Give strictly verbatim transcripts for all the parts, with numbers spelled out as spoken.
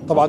طبعا،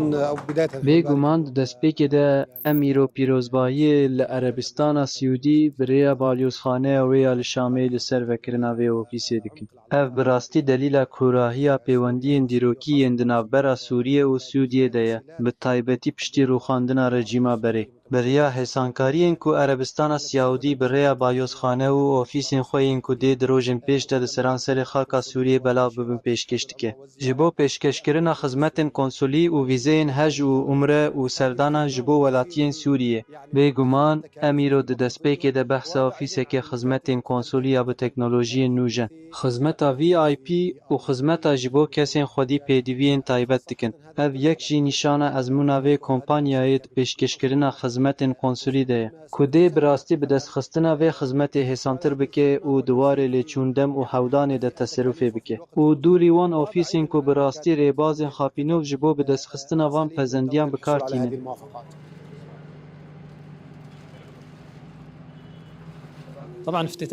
بداية Bêguman di destpêkê de em îro pîrozbayiyê li Erebistana Siûdî bi rêya balyozxaneya wê ya li Şamê li ser vekirina vê ofîsê dikin. Ev bi rastî delîla kûrahiya pêwendiyên dîrokî yên di navbera Sûriyê û Siûdiyê de ye, bi taybetî piştî rûxandina rejîma berê. Bi riya hêsankariyên ku Erebistana Siyaûdî bi rêya balyozxane û ofîsên xwe yên ku dê di rojên pêş de li seranserê xaka Sûriyê belav bibin pêşkêş dike. Ji bo pêşkêşkirina xizmetên konsulî û vîzeyên hej û umre û serdanan ji bo welatiyên Sûriyê. Bêguman, em îro di destpêkê de behsa ofîsekê xizmetên konsulî ya bi teknolojiyên nû jin. Xizmeta V I P û xizmeta ji bo kesên xwedî pêdiviyên taybet dikin. Ev yek jî nîşana ezmûna vê kompanyayê di pêşkêşkirina xizmetên konsulî de ye, ku dê bi rastî bi destxistina vê xizmetê hêsantir bike û di warê lêçûn, dem û hewdanê de teserufê bike. Û dûrî wan ofîsên ku bi rastî rêbazên xapînov ji bo bi destxistina van pezendiyan bi kar tînin.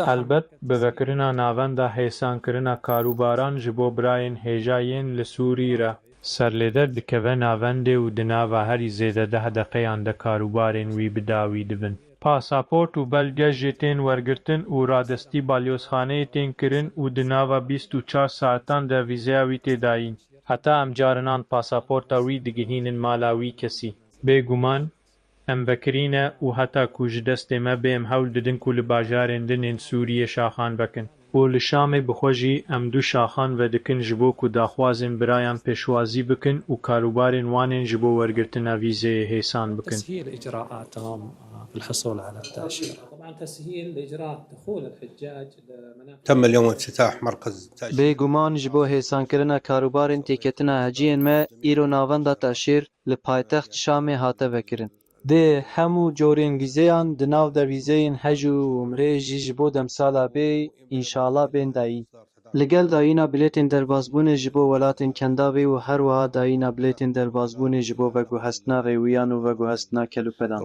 Helbet, bi vekirina navenda hêsankirina karûbaran ji bo birayên hêja yên li Sûrî re, serlêder dikeve navendê û di nava herî zêde deh deqeyan de karûbarên wî bi dawî dibin. Pasaport û belge jê tên wergirtin û radestî balyozxaneyê tên kirin û di nava bîst û çar saetan de vîzeya wî tê dayîn. Heta em carinan pasaporta wî digihînin mala wî kesî. Bêguman, em vekirî ne û heta ku ji destê me bê em hewl didin ku li bajarên din ên Sûriyê şaxan vekin. Û li Şamê bi xwe jî em du şaxan vedikin ji bo ku daxwazên birayan pêşwazî bikin û karûbarên wan ên ji bo wergirtina vîzeyê hêsan bikin. تسهيل إجراءاتهم في الحصول على التأشيرة. طبعا تسهيل إجراء دخول الحجاج لمناطق تم اليوم افتتاح مركز تأشيرة. Bêguman ji bo hêsankirina karûbarên têketina heciyên me îro navenda teşêr li paytext Şamê hate vekirin. Dê hemû corên vîzeyan di nav de vîzeyên hej û umrê jî ji bo demsala bê, înşala bên dayîn. Li gel dayîna bilêtên derbazbûnê ji bo welatên Kendavê û her wiha dayîna bilêtên derbazbûnê ji bo veguhestina rêwiyan û veguhestina kelûpelan.